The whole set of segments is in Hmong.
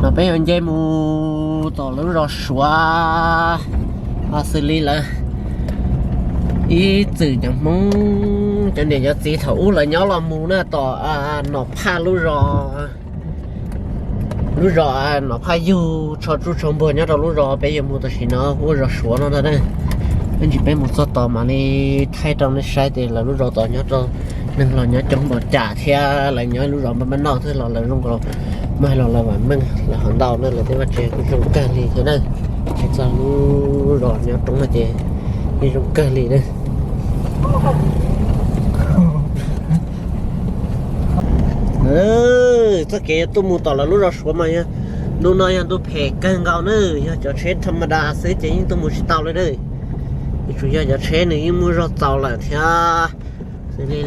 No peb yuav nce mus tom lub zos Suav, xws li lawv ib txwm cov Hmoob cov niam cov txiv thaum ub lawv nyob los mus na tom Nom Phaj lub zos, lub zos Nom Phaj Yug tsho tsuj tsho npuag nyob rau lub zos peb yuav mus tam sim no hu ua zos Suav no ntag na. Ib ntsis peb mus txog tod mam li thaij rau nej saib tias lawv lub zos tod nyob rau neeg los nyob coob npaum cas thiab lawv nyob lub zos npaj noj xwb los lawv zoo nkaus, muaj hais los lawv vam meej lawv hov ntau na lawv tej vaj tsev kuj zoo kawg li thiab na. Txog lub zos nyob roob no ces yeej zoo kawg li na. Txoj kev yuav tuaj mus tom lawv lub zos Suav mas yog ntu no yog ntu phem kawg nkaus na, yog cov tsheb tham ma da xwb ces yeej tuaj mus tsis tau li na. Yuav tsum yog cov tsheb nws yeej muaj zog txaus lawm thiab, xws li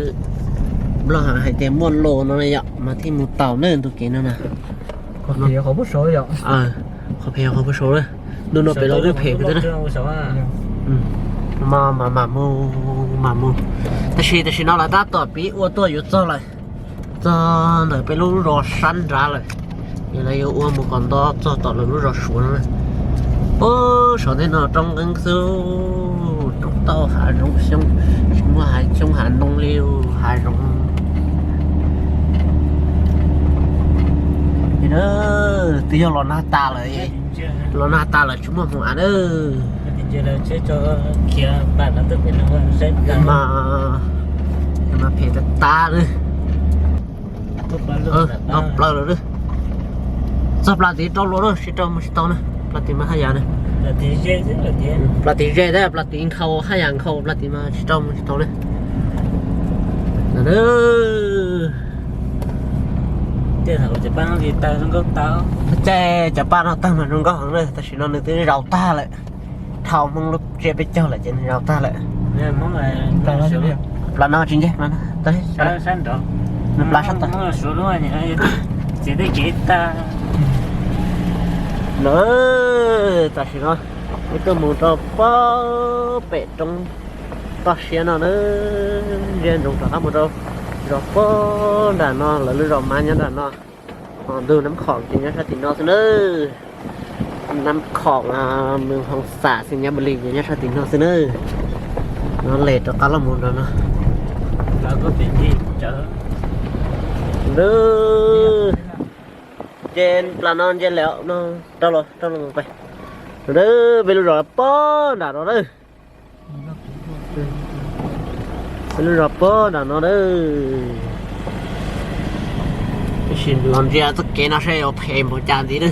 Nplog hais tias muaj lus no yom mas thiaj mus tau na ntu kev no na. Qhov phem qhov puag saud, ntu no pem los lub phem xwb na. Mam mus mam mus, tab sis tam sim no lawv tab tom pib ua tuaj yuav txog lawm, txog ntawm peb lub zos sab nrad lawm. Ces lawv yuav ua mus kom nto txog tom lawv lub zos Suav no. Ub, saum tej no roob nqeeb xwb, roob tauj hav zoov xyoob, tsis muaj hav xyoob hav ntoo li, hav zoov. Twb yog los nag tas lawm, los nag tas lawm tsis muaj hmoov av na. Mas phem tas tas na. Nto plaws lawm na. Txog plas tid rau luag na, tsis rau mus tsis tau na. Plas tid mas haj yam na. Plas tid ze thiab plas tid nkhaus haj yam nkhaus, plas tid mas tsis rau mus tsis tau na. Caij cov paj no tag mas zoo nkauj heev na, tam sim no nws twb zaus tag lawm. Dhau Hmoob lub tsiab peb caug lawm ces nws zaus tag lawm. Plas no tsis nce, plas no. Nws plas sab tod. Tam sim no wb tuaj mus rau pem roob toj siab no na, ntsia ntsoov rov qab mus rau zos puag nram no, lawv lub zos Mab nyob nram no. Ho ntug Nab Khom ces nyob sab tim no xwb na. Nab Khom, Mws Hoos Xam, Xeem Nyab Npum Lis ces nyob sab tim no xwb na. No les rov qab los mus nram no. Ces plas no nce lawm no, rau los rau los mus pem. Peb lub zos puag nram no na. Peb lub zos puag nram no na. Tab sis los ntsia txoj kev no saib yuav phem npaum cas ntxiv na.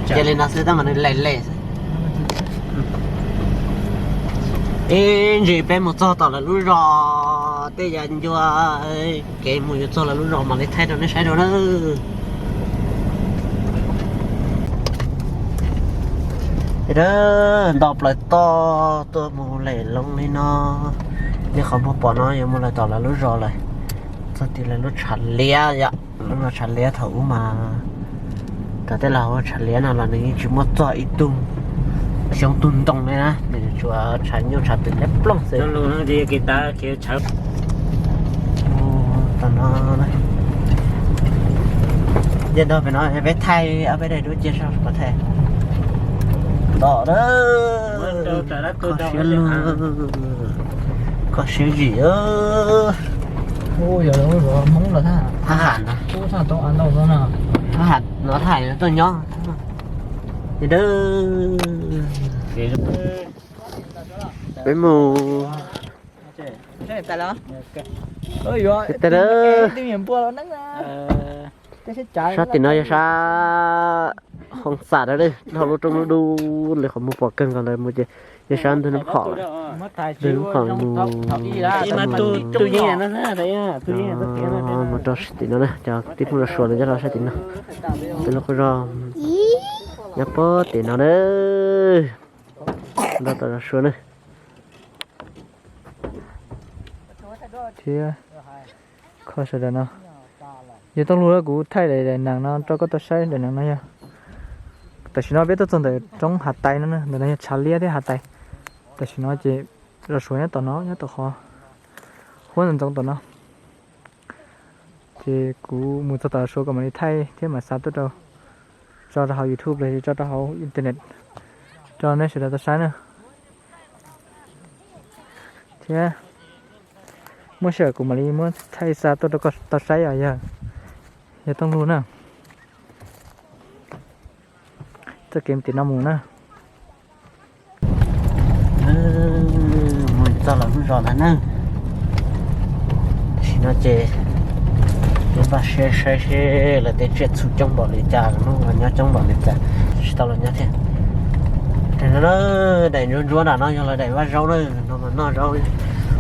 Cia li no xwb tab mas nws lem lem xwb. Ib ntsis peb mus txog tom lawv lub zos, tej yav ncua kev mus yuav txog lawv lub zos mam li thaij rau nej saib dua na. Nto plaws toj tuaj mus lem loo li no. Nej qhov muag pom no yuav mus lawm tom lawv lub zos lawm. Txog tim lawv lub tshav liab yom, lub no tshav liab thaum ub mas, thaum tej laus ua tshav liab no los nws yeej tsis muaj txog ib tug xyoob tug ntoo li na, nws tsuas tshav nyuj tshav twm liab ploog xwb. Tom no, nce nrog pem no peb thaij ob peb daim duab cia sab pov thaij. Tom na, kho siab lug, kho siab zim. Thab ham no, thab ham no thab ham tuaj nyob. Peb mus, sab tim no yog sab Hoos Xam na, dhau lub roob lub dub li qhov muag pom kawg nkaus ntawd mus ces yog sab ntug Nab Khom lawm. Ntug Nab Khom mus, mus rau sab tim no na, cov tib phooj ywg Suav lawv nyob rau sab tim no. Peb lub qub zos nyob puag tim no na, nrog tom zos Suav na. Thiab kho sawv daws no, yog tau lug kuv thaij daim nees no rau koj tau saib. Daim nees no yog, tam sim no peb tuaj txog ntawm roob Hav Tais no, ntawm no yog tshav liab thiab Hav Tais. Tam sim no ces zos Suav nyob tom no, nyob tom qhov huab ntxoov tom no. Ces kuv mus txog tom Suav kom mam li thaij thiab mam xa tuaj rau, tso rau hauv YouTube los yog tso rau hauv internet rau nej sawv daws tau saib na. Thiab muaj sij hawm kuv mam li muab thaij xa tuaj rau koj tau saib os, yog, yog Tooj Lug na. Txoj kev tim no mus na. Mus txog lawv lub zos ntag na. Tam sim no ces peb npaj siab saib seb lawv tej tsiaj txhu coob npaum li cas, lawv hnub los nyob coob npaum li cas, tsis tau los nyob thiab. Daim ntsuab ntsuab nram no yog lawv daim vaj zaub na, no mas noj zaub,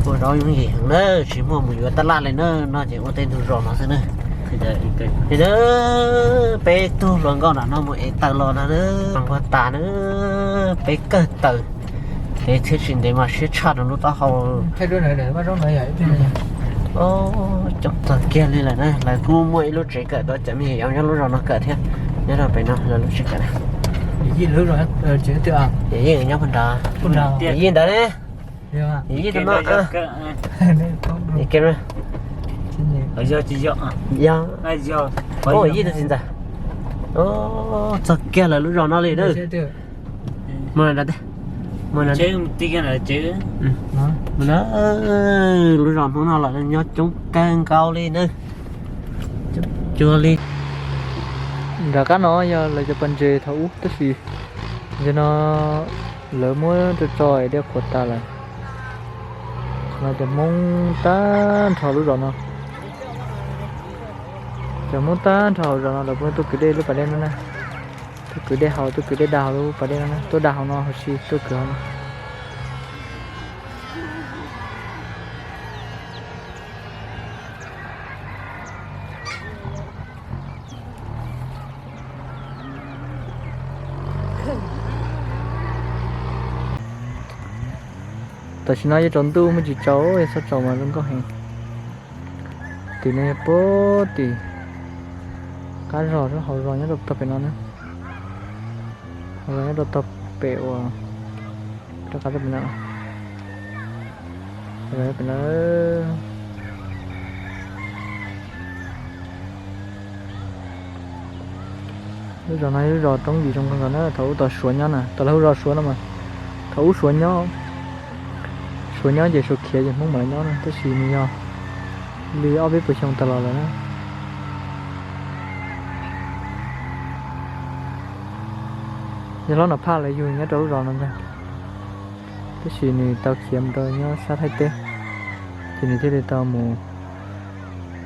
ua zaub yooj yim heev na, tsis muaj mus yuav tab laj li na, no ces ua tej ntug zos no xwb na. Ces peb tug hluas nkauj nram no mus ev taws los no na, npog tas na, peb kawg taws, ces thiaj tsis ntev mas siab tshaj rau lub taub hau. Coob txog kiag li lawm na, lawv kuj muaj ib lub tsev kawm tau cov me nyuam yaus nyob lub zos no kawm thiab, nyob rau pem no lawv lub tsev kawm na. Yij nyob puag nrad, Yij ntawd ne. Yij tus no. Yog, Yij tus txiv ntxawm. Txog kiag lawv lub zos no li na. Mus nrad, mus nrad. Lub zos Hmoob no los nyob coob kawg nkaus li na. Cuag li nram qab no yog lawv cov pas ntses thaum ub tab sis yog no lawv muab tso tso es dej qhuav tas lawm. Qhov no cov Hmoob tag nrho lub zos no, cov Hmoob tag nrho hauv zos no lawv muab tuaj kwv dej lub pas dej no na. Tuaj kwv dej haus, tuaj kwv dej da hauv lub pas dej no na, tuaj da hauv no huv si tuaj kwv hauv no. Tam sim no yuav tsaus ntuj muaj tsis tsaus, yog txhob tsaus mas zoo nkauj heev. Tim no yog puag tim qab zos, hauv zos nyob rau tog pem no na. Hauv zos nyob rau tog pem uas rov qab rau pem no. Pem no. Lub zos no yog lub zos roob yim zoo nkauj na, thaum ub tau Suav nyob na, tau lawv hu zos Suav no mas. Thaum ub Suav nyob, Suav nyob ces Suav khiav ces Hmoob mam li nyob na, tab sis nws yog li ob peb puas xyoo tas los lawm na. Yog hlob Nom Phaj lawv yug nyob rau lub zos no ntag, tab sis nws tau khiav mus rau nyob sab Thaib teb, ces nws thiaj li tau mus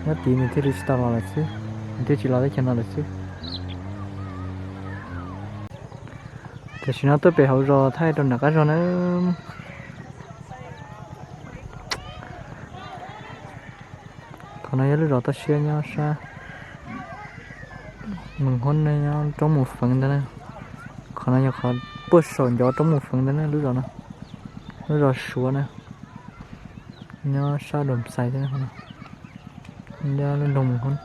nyob tid, nws thiaj li tsis tau los lawm xwb, nws thiaj tsis los teb chaws no lawm xwb. Tam sim no tuaj pem hauv zos thaij rau nram qab zos na. Qhov no yog lub zos toj siab nyob sab Moos Hoob, nyob roob Mus Feev ntag na. Qhov no yog qhov puag saum ncov roob Mus Feev ntag na, lub zos no, lub zos Suav na, nyob sab Doos Xais thiab no. Nyob lub nroog Mus Hoob,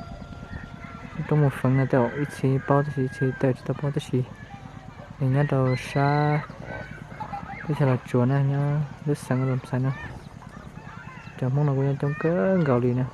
roob Mus Feev no tej zaum ib txhia paub tab sis ib txhia tej zaum tsis tau paub tab sis nws nyob rau sab teb chaws Los Tsuas na, nyob lub xeev Doos Xais na. Cov Hmoob no kuj nyob coob kawg nkaus li na.